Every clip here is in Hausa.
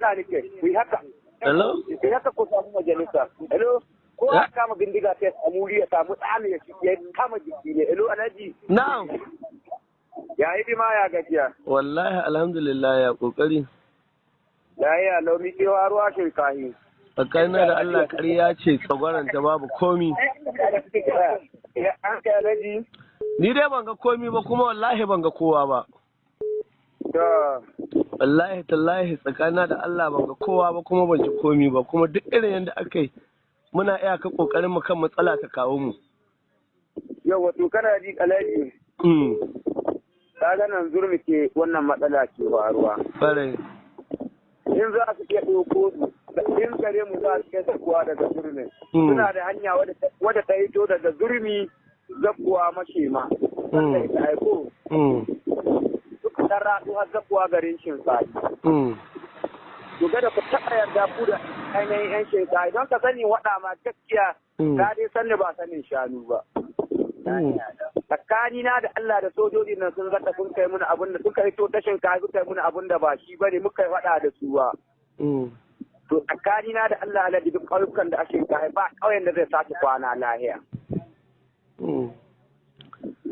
Faɗa nake, ku yi haka. Hello? Ku yi haka ku samu majalisa. Hello? Ko a kama bindiga sai samu wuri ya samu tsami ya ya kama jiki ne. Hello, Alhaji. Na'am. Ya hidima, ya gajiya? Wallahi alhamdulillah, ya kokari? Ya yi launi kewa ruwa shinkahi. Tsakanina da Allah ƙarya ce tsagwaranta, babu komi. An kai, Alhaji. Ni dai ban ga komi ba, kuma wallahi ban ga kowa ba. To. Wallahi tallahi, tsakanina da Allah ban ga kowa ba, kuma ban ji komi ba, kuma duk irin yadda aka yi muna iyaka kokarin mu kan matsala ta kawo mu. Yau wato kana ji, Alhaji. Ka ga nan Zurmi ke wannan matsala ke faruwa. Ƙwarai. In za su iya ɗauko su, in gare mu za su iya zakuwa daga Zurmi. Suna da hanya wadda ta hito daga Zurmi zakuwa Mashema. Wanda ita aiko. Suka tarraɗu har zakuwa garin Shinkafi. To kada ku taɓa yarda ku da ainihin 'yan Shinkafi, don ka sani waɗa ma gaskiya ka dai sanni ba sanin shanu ba. Tsakanina da Allah da sojojin nan sun zaka sun kai muna abin da suka hito ta Shinkafi, suka yi muna abin da ba shi bane muka yi faɗa da su ba. To tsakanina da Allah, Alhaji, duk ƙauyukan da a Shinkafi ba ƙauyen da zai sake kwana lahiya.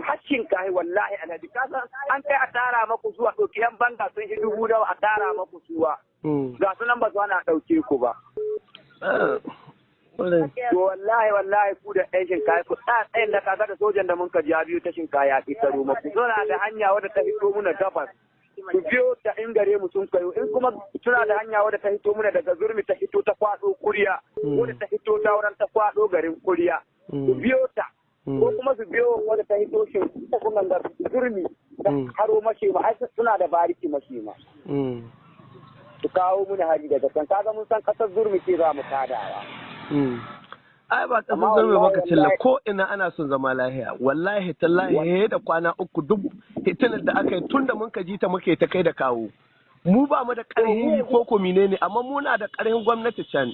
Har Shinkafi wallahi, Alhaji, ka san an kai a tara maku zuwa ɗauki 'yan banga sun shi dubu nawa a tara maku suwa. Ga su nan ba su ana ɗauke ku ba. Ah, ƙwarai. To wallahi wallahi, ku da ɗan Shinkafi ku tsaya tsayin da kaga da sojan da mun ka ji biyu ta Shinkafi ya ƙetaro maku. Suna da hanya wadda ta hito muna gabas. Su biyo ta in gare mu sun kayo, in kuma suna da hanya wadda ta hito muna daga Zurmi ta hito ta kwaɗo Kuriya. Wadda ta hito ta wurin ta kwaɗo garin Kuriya. Su biyo ta. Ko kuma su biyo wadda ta hito shi kuma da Zurmi da haro Mashema, ai suna da bariki Mashema. Su kawo muna hari daga can, kaga mun san kasar Zurmi ce za mu tadawa. Ai ba kasar Amma Zurmi wallahi baka cilla wallahi ko ina ana son zama lahiya. Wallahi tallahi, da kwana 3 duk hitinar da aka yi tun da mun ka ji ta muke ta kai da kawo. Mu ba mu da ƙarhin ko ko menene, amma muna da ƙarhin gwamnati can.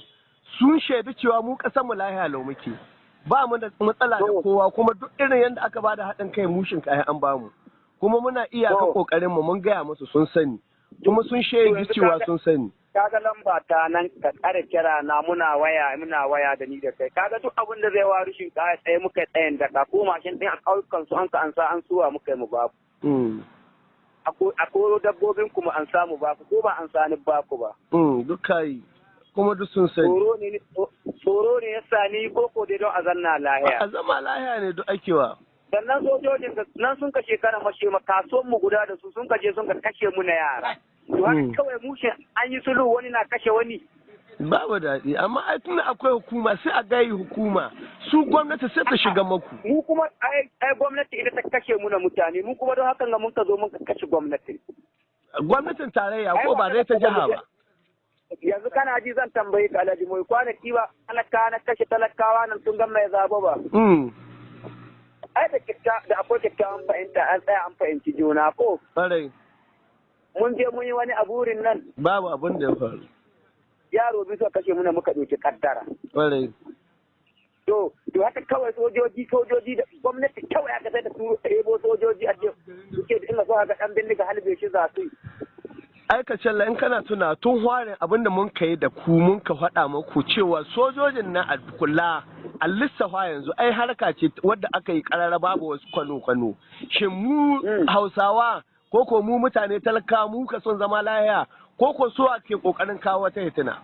Sun shaidi cewa mu ƙasar mu lahiya lau muke. Ba mu da matsala da kowa, kuma duk irin yadda aka bada haɗin kai mushin kayan an bamu. Kuma muna iyaka ƙoƙarin mu, mun gaya musu sun sani. Kuma sun shaidi yanzu cewa kaga sun sani. Kaga lamba ta nan, ka tsara kira na, muna waya da ni da kai. Kaga duk abin da zai waru Shinkafi tsaye muka yi tsayin daka, ko mashin din a ƙauyukan su an ka ansa an suwa muka yi mu baku. A koro dabbobin ku mu an samu baku, ko ba an sani baku ba. Duk kayi. Kuma duk sun sani. Tsoro ne ya sani ko ko dai don a zanna lahiya. A zama lahiya ne duk akewa. Sannan sojojin da nan sun ka shekara Mashema, kasuwan mu guda da su sun ka je sun ka kashe mu na yara. To haka kawai mushe an yi sulhu wani na kashe wani. Babu daɗi, amma ai tunda akwai hukuma sai a gayi hukuma, su gwamnati sai ta shiga maku. Mu kuma ai gwamnati ita ta kashe mu na mutane, mu kuma don hakan ga mun ka zo mun ka kashe gwamnati. Gwamnatin tarayya Ai ko ba ba dai ta jiha ba. Yanzu kana ji, zan tambayi ka, Alhaji, mai kwanaki ba talaka na kashe talakawa nan sun gama ya zaba ba. Ai da akwai kyakkyawan fahimta, an tsaya an fahimci juna ko. Ƙwarai. Mun je mun yi wani aburin nan. Babu abin da ya faru. Yaro biyu suka kashe muna, muka ɗauki kaddara. Ƙwarai. To haka kawai sojoji da gwamnati kawai aka sai da turo ɗebo sojoji a ce suke da ina so haka ɗan bindiga halbe shi za su yi. Ai ka challa, in kana tuna tun hwarin abin da mun kai da ku, mun ka faɗa muku cewa sojojin na a kula a lissafa yanzu, ai harka ce wadda aka yi karara, babu wasu kwano-kwano. Shin mu Hausawa ko ko mu mutane talaka mu ka son zama lahiya, ko ko so ke kokarin kawo wata hitina?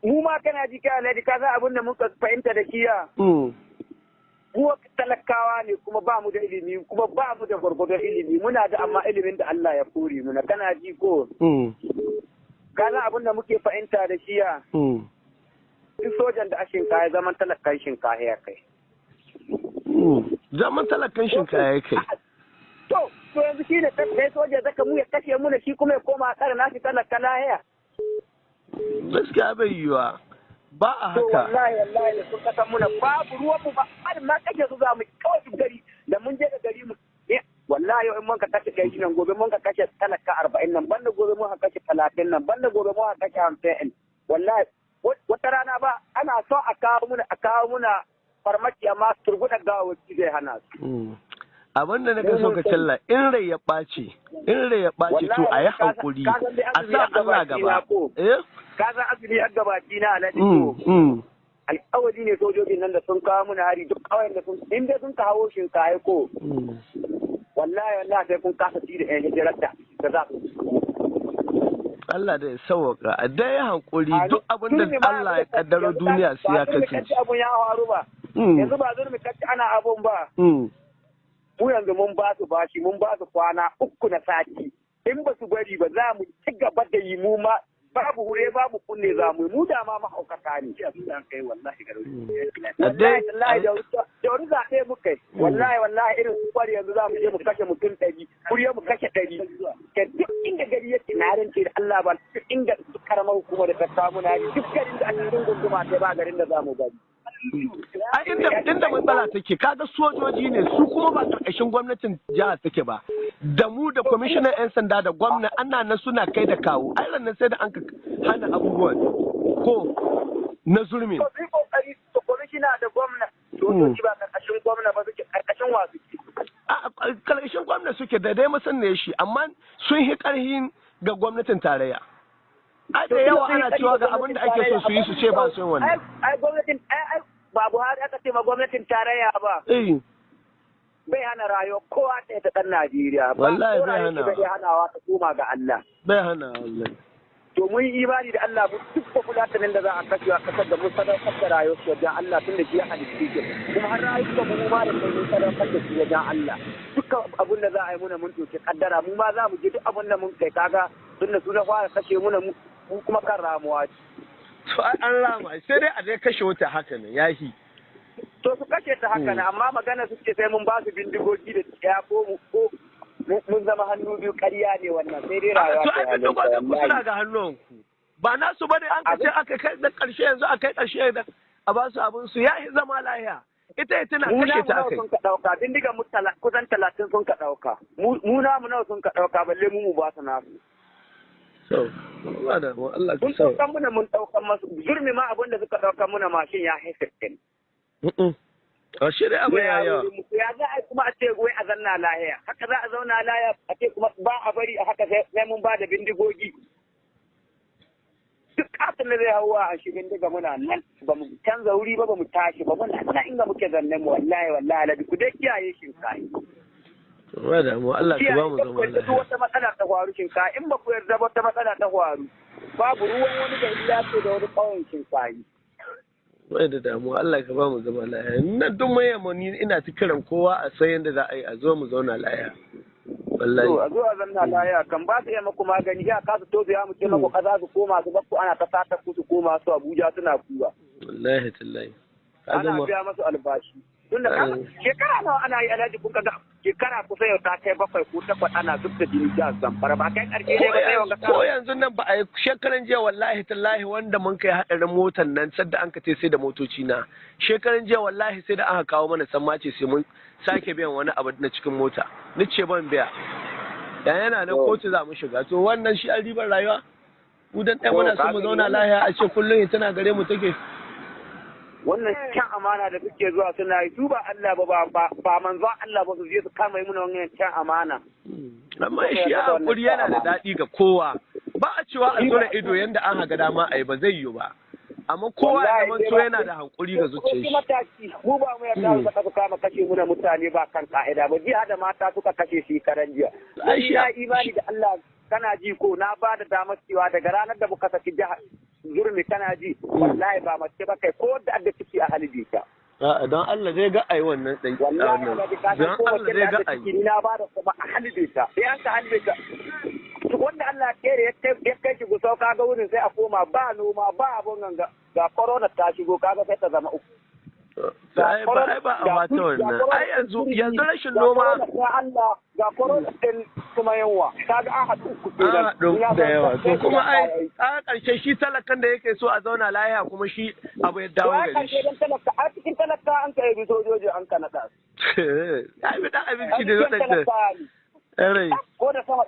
Mu ma kana ji kai, Alhaji, ka san abin da muka fahimta da kiya. Mu talakawa ne, kuma ba mu da ilimi, kuma ba mu da gwargwadon ilimi, muna da amma ilimin da Allah ya kore muna, kana ji ko? Ka san abin da muke fahimta da shiya. Duk sojan da a Shinkafi zaman talakan Shinkafi ya kai. Zaman talakan Shinkafi ya kai. To yanzu shi ne kai soja zaka mu ya kashe mu shi kuma ya koma a tsare nashi talaka lahiya. Gaskiya bai yiwa. Ba a To haka. wallahi wallahi, da sun kasan muna babu ruwan mu ba har ma kashe su za mu kawai su gari da mun je da gari mu, wallahi yau in mun ka kashe kai nan, gobe mun ka kashe talaka 40 nan, banda gobe mun ka kashe 30 nan, banda gobe mun ka kashe 50. Wallahi wata rana ba ana so a kawo muna farmaki, amma turguda gawawaki zai hana su. Abin da nake so ka challa, in rai ya ɓaci, in rai ya ɓaci, to a yi hankuri, a sa Allah gaba, eh. Ka san azumi a gabaki na, Alhaji, ko alƙawari ne sojojin nan da sun kawo mana hari duk ƙauyen da sun, in dai sun kawo shinkaye ko, wallahi wallahi sai kun kasa ci da yan hijirar da za su. Allah da ya sauwaka, a dai hankuri, duk abin da Allah ya kaddaro duniya sai ya kasance. Abun ya faru ba yanzu, ba Zurmi kacce ana abun ba. Mu yanzu mun ba su bashi, mun ba su kwana 3 na sati, in ba su bari ba za mu ci gaba da yi. Mu ma babu hure babu kunne za mu yi, mu da ma mahaukata ne wallahi wallahi. Da wani zaɓe muka yi, wallahi wallahi, irin su kwari yanzu za mu je mu kashe mutum 100, kuriya mu kashe 100, ka duk inda gari yake, na rance da Allah, ba duk inda karamar hukumar da ta samu na duk garin da a cikin gunduma sai ba garin da za mu bari. A inda matsala take, kaga sojoji ne su kuma ba karkashin gwamnatin jihar take ba. Da mu da kwamishinan 'yan sanda da gwamna ana nan suna kai da kawo, ai nan sai da an hana abubuwan ko na Zurmi. To su yi kokari su kwamishina da gwamna, sojoji ba karkashin gwamna ba suke, karkashin wa suke? A karkashin gwamna suke da dai masan shi, amma sun yi karhin ga gwamnatin tarayya. Ai da yawa ana cewa ga abin da ake so su yi, su ce ba su yin wannan. Ai gwamnatin, ai ba Buhari aka ce ma gwamnatin tarayya ba. Bai hana rayuwa kowa ta ta dan Najeriya ba. Wallahi bai hana. Bai hanawa ta koma ga Allah. Bai hana wallahi. To mun yi imani da Allah, mu duk bafulatanin da za a kashe a kasar da mun sadaukar da rayuwar su wajen Allah, tun da shi ya halitta ke kuma har rayuwar mu ma da kai mun sadaukar da su wajen Allah. Dukkan abun da za a yi muna mun doke kaddara, mu ma za mu je duk abun da mun kai, kaga tun da su na fara kashe muna, mu kuma kan ramuwa ce. To ai an rama, sai dai a dai kashe wuta haka ne yahi. To su kashe ta haka ne, amma magana su ce sai mun ba su bindigogi da tsaya ko mu ko mun zama hannu biyu, ƙarya ne wannan, sai dai rayuwa. To ai bindigogin ku suna ga hannunku. Ba nasu bane an ka ce aka kai da ƙarshe, yanzu a kai ƙarshe da a ba su abin su yahi zama lahiya. Ita tana kashe ta akai. Sun ka ɗauka bindigan mu kusan 30 sun ka ɗauka. Mu namu nawa sun ka ɗauka balle mu mu ba su nasu? So, Allah da mu, Allah ka Sun sa. ɗaukan muna, mun ɗaukan masu. Zurmi ma abin da suka ɗaukan muna mashin ya haifa. A shi dai abin ya yawa. Ya za a kuma a ce wai a zanna lahiya? Haka za a zauna lahiya a ce kuma ba a bari a haka sai mun ba da bindigogi? Duk katin da zai hauwa a shi bindiga, muna nan ba mu canza wuri ba, ba mu tashi ba, muna nan inda muke zanne mu. Wallahi wallahi, Alhaji, ku dai kiyaye shinkayi. Ba da mu, Allah ka ba mu zama Kiyaye duk lahiya. wata matsala ta faru shinkayi, in ba ku yarda ba wata matsala ta faru, babu ruwan wani gari ya ce da wani ƙauyen shinkayi. Bai da damuwa, Allah ka ba mu zama lahiya. Nan duk mai yamma ni ina ta kiran kowa a san yadda za a yi a zo mu zauna lahiya. Wallahi. To a zo a zanna lahiya kan ba su iya maku magani, ya kasu to ya mu ce maku kaza, su koma su bakku ana ta sata ku, su koma su Abuja suna kuwa. Wallahi tallahi. Ka Ana gama. biya masu albashi. Tunda shekara nawa ana yi, Alhaji, kun ga shekara kusa yau ta kai 7 ko 8 ana zub da jini jihar Zamfara, ba kai karshe ne ba sai wanga. Ko yanzu nan ba a yi shekaran jiya, wallahi tallahi, wanda mun kai hadarin motar nan sadda an ka ce sai da motoci na shekaran jiya, wallahi sai da aka kawo mana sammace sai mun sake biyan wani abu na cikin mota, ni ce ban biya, ya yana nan kotu za mu shiga. To wannan shi an ribar rayuwa? Mu dan ɗaya muna so mu zauna lahiya, a ce kullum tana gare mu take. Wannan can amana da suke zuwa suna yi, su ba Allah ba, ba ba manzon Allah ba, su je su kama yi muna wannan can amana. Amma shi hakuri yana da daɗi ga kowa. Ba a cewa a zura ido yanda an haga dama a yi, ba zai yiwu ba, amma kowa ya zama to yana da hankuri ga zuciyar shi. Mataki mu ba mu yarda su suka kama kashe mu da mutane ba kan ka'ida ba. Jiya da mata suka kashe shi karan jiya. Ai, na imani da Allah, kana ji ko, na ba da damar cewa daga ranar da muka saki jihar Zurmi, kana ji, wallahi ba mace ba, kai ko da adda ciki a halibi ta. A'a, don Allah zai ga ai wannan dan Wallahi Alhaji, ka don ko Allah mace zai da ga adda ai. ciki, ni na ba da kuma a halibi ta. Sai an ka halibi ta, wanda Allah ya kere ya kai shi gusau, kaga wurin sai a koma ba noma ba abun ganga, ga corona ta shigo, kaga sai ta zama uku. Ai ba, ai ba a fata wannan. Ai yanzu rashin noma ga Allah, ga corona din kuma yawa, kaga an haɗu uku kenan. An haɗu da yawa. To kuma ai a ƙarshe shi talakan da yake so a zauna lahiya kuma shi abu ya dawo To ai gare karshe shi. dan talaka, a cikin talaka an ka yi sojoji an ka naɗa su. Ai bi dan A abinci da cikin waɗanda. talaka ne. Rai. Ko da sama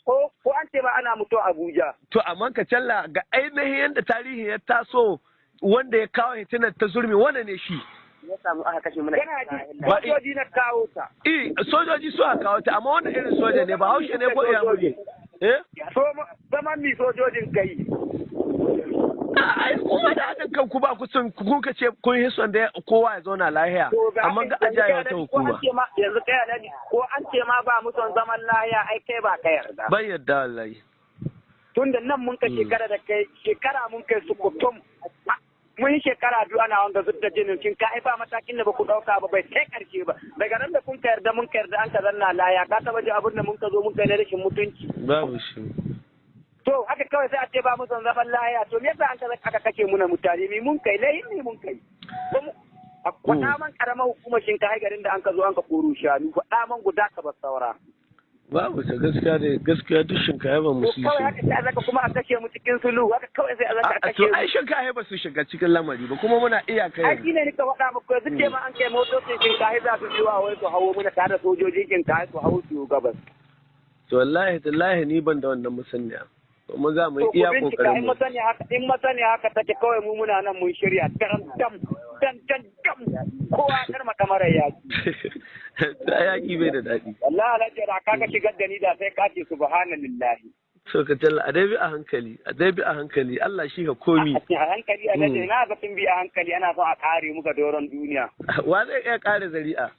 ko an ce ba ana mutu Abuja. To amma ka challa ga ainihin yadda tarihi ya taso, wanda ya kawo hitinar ta Zurmi wane ne shi? Ya samu aka kashe mana. Kana ji, Ba- sojoji na kawo ta. Eh, sojoji suka kawo ta, amma wannan irin soja ne, ba haushe ne ko iyamuri? Eh? So zaman mi sojojin kai. Ai kuma da haɗin kanku ba ku son kun ka ce kun yi son da kowa ya zauna lahiya, To ga amma ga yanzu ajaye kai wata alhaji, ko an hukuma. ce ma yanzu kai alhaji, ko an ce ma ba mu son zaman lahiya, ai kai ba ka yarda. Ban yarda wallahi. Tunda nan mun ka shekara da kai shekara mun kai su kutum, mun yi shekara 2 ana wanga zub da jinin kin ka, ai ba matakin da ba ku dauka ba bai kai karshe ba. Daga nan da kun ka yarda mun ka yarda an ka zanna laya, ka taba ji abin da mun ka zo mun kai na rashin mutunci? Babu shi. To haka kawai sai a ce ba mu son zaman laya, to me yasa an ka aka kashe muna mutane? Mi mun kai laihin mi mun kai? Faɗa man karamar hukumar shinkafa garin da an ka zo an ka koro shanu, faɗa man guda ka bar saura. Babu ta gaskiya da gaskiya, duk shinkafa ba mu To su kawai haka sai a zaka kuma a kashe mu cikin sulu, haka kawai sai a zaka a A to kashe mu. ai shinkafa ba su shiga cikin lamari ba, kuma muna iya kai. Ai shine nika faɗa muku yanzu, ce ma an kai motocin shinkafa za su biyo a wai su hawo muna tare da sojojin shinkafa su hawo su gabas. To wallahi tallahi ni ban da wannan musanya. Kuma za mu To yi ku iya bincika kokarin in mu. masani haka, in masani haka take, kawai mu muna nan mun shirya daram dam dan dan dam, kowa karma kamar yaki. Ta yaƙi bai da daɗi. Wallahi alhaji, da ka shigar da ni da sai ka ce subhanallahi. So ka talla a dai bi a hankali, a dai bi a hankali, Allah shi ka komi. A hankali alhaji, na ga sun bi a hankali, ana son a kare muka doron duniya. Wa zai iya ƙare zari'a?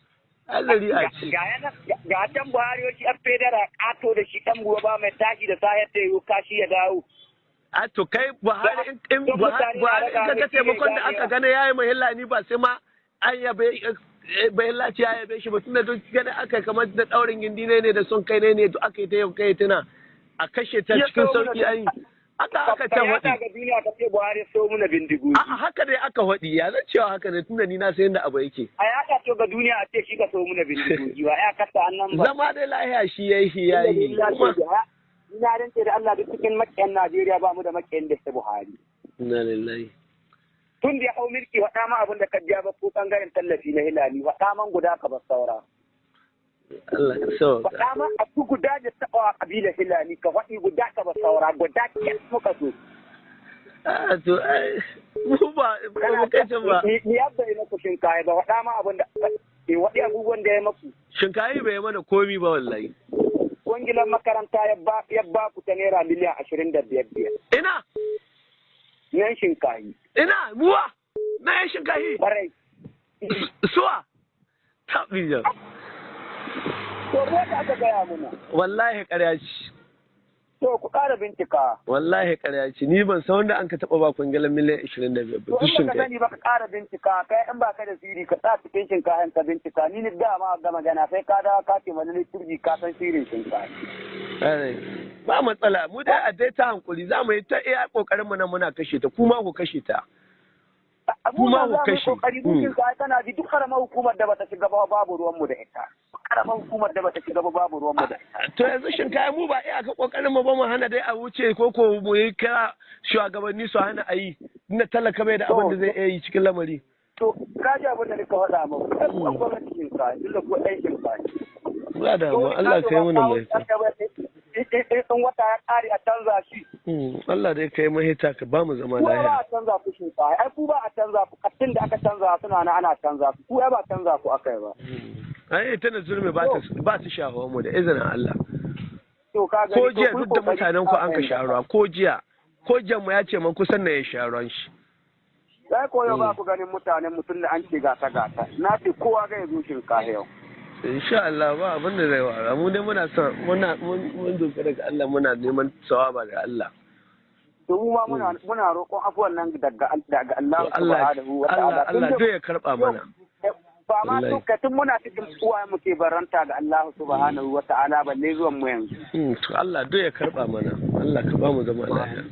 Ai zari'a ce. Ga yana ga can Buhari shi an fedara kato da shi dan gobe ba mai tashi da sahiyar ta yiwu kashi ya dawo. A to kai Buhari in Don Buhari mutane na Buhari in raga ka ga mai shi taimakon da ne aka gane yayi mahilla ni ba sai ma an yabe bahillaci ya yabe shi ba, tunda duk gane aka kamar da daurin gindi ne da son kai ne duk aka yi ta yau kai tana a kashe ta Ya cikin so sauki, muna- an yi aka aka ta Ka yada faɗi. ga duniya ka ce Buhari so muna bindigogi. A'a, haka dai aka faɗi, ya zan cewa haka ne tunda ni na san yadda abu yake. A yada to ga duniya a ce shi ka so muna bindigogi, wa ya kasa annan ba. Zama dai lahiya shi yayi shi yayi kuma. Ina rance da Allah duk cikin makiyan Najeriya ba mu da makiyan da Buhari. Inna lillahi. Tun da ya hau mulki, faɗa ma abin da ka biya ba ko bangaren tallafi na hilali, faɗa man guda ka bar saura. Allah ka sauka. Faɗa ma abu guda da taɓa wa ƙabilar hilali, ka faɗi guda ka bar saura, guda kyas muka so. A to ai mu ba mu kai can ba. Ni yadda ya maku shinkaye ba, faɗa ma abin da ke waɗi abubuwan da ya maku. Shinkayi bai mana komi ba wallahi. Kwangilan makaranta ya ba ku ta naira miliyan 25 biyar. Ina Nan shinkayi. Ina muwa na yan shinkayi. Ƙwarai. Suwa taɓi. To ko da aka gaya muna. Wallahi ƙarya ce. To ku ƙara bincika. Wallahi ƙarya ce, ni ban san wanda an ka taɓa ba kwangilan miliyan 25 ba To duk in baka shinkayi. sani ba ka ƙara bincika, kai in ba ka da siri ka sa cikin shinkayen ka bincika, ni ni dama ga magana sai ka dawo ka ce mana ni turji ka san sirrin shinkaye. Ƙwarai. Ba matsala, mu dai a dai ta hankuli za mu yi ta iya ƙoƙarin mu nan muna kashe ta, kuma ku kashe ta. Kuma Mu ku za mu yi kashe. kokari mu shinkaye, kana ji, duk karamar hukumar da bata shiga ba babu ruwan mu da ita. Karamar hukumar da bata shiga ba babu ruwan mu da ita. To yanzu shinkaye mu ba iya ka ƙoƙarin mu ba mu hana dai a wuce ko ko mu yi kira shugabanni su hana a yi, inda talaka bai da abin da zai iya yi cikin lamari. To ka ji abin da nika faɗa muku. Ai ku an gwamnati shinkaye, duk da ku ɗan shinkaye. Ba da mu Allah kai mana mahita. In wata ya ƙare a canza shi. Allah dai kai mahita ka ba mu zama Ku ai ba lahiya. a canza ku shinkaye. Ai ku ba a canza ku, kattin da aka canza suna na ana canza ku. Ku ai ba canza ku aka yi ba. Ai ita na zulmi ba ta ba ta shafawa mu da izinin Allah. To ka gani Ko to jiya ku yi duk da kokari mutanen ku an ka ku sha ruwa, ko jiya ko jiya mu ya ce man kusan na ya sha ruwan shi. Sai koyo ba ku ganin mutanen mutum da an ce gata gata. Na ce kowa ga ya zo shinkafa yau. Insha Allah ba abin da zai wara mu dai muna son muna mun dogara ga Allah, muna neman sawaba ga Allah. To mu ma muna roƙon afuwan nan daga Allah To Allah subhanahu wa ta'ala. Allah Allah duk ya karba mana. Ba ma Wallahi. to ka tun muna cikin uwa muke baranta ga Allah subhanahu wa ta'ala, balle zuwan mu yanzu. To Allah duk ya karba mana. Allah ka ba mu zama lafiya.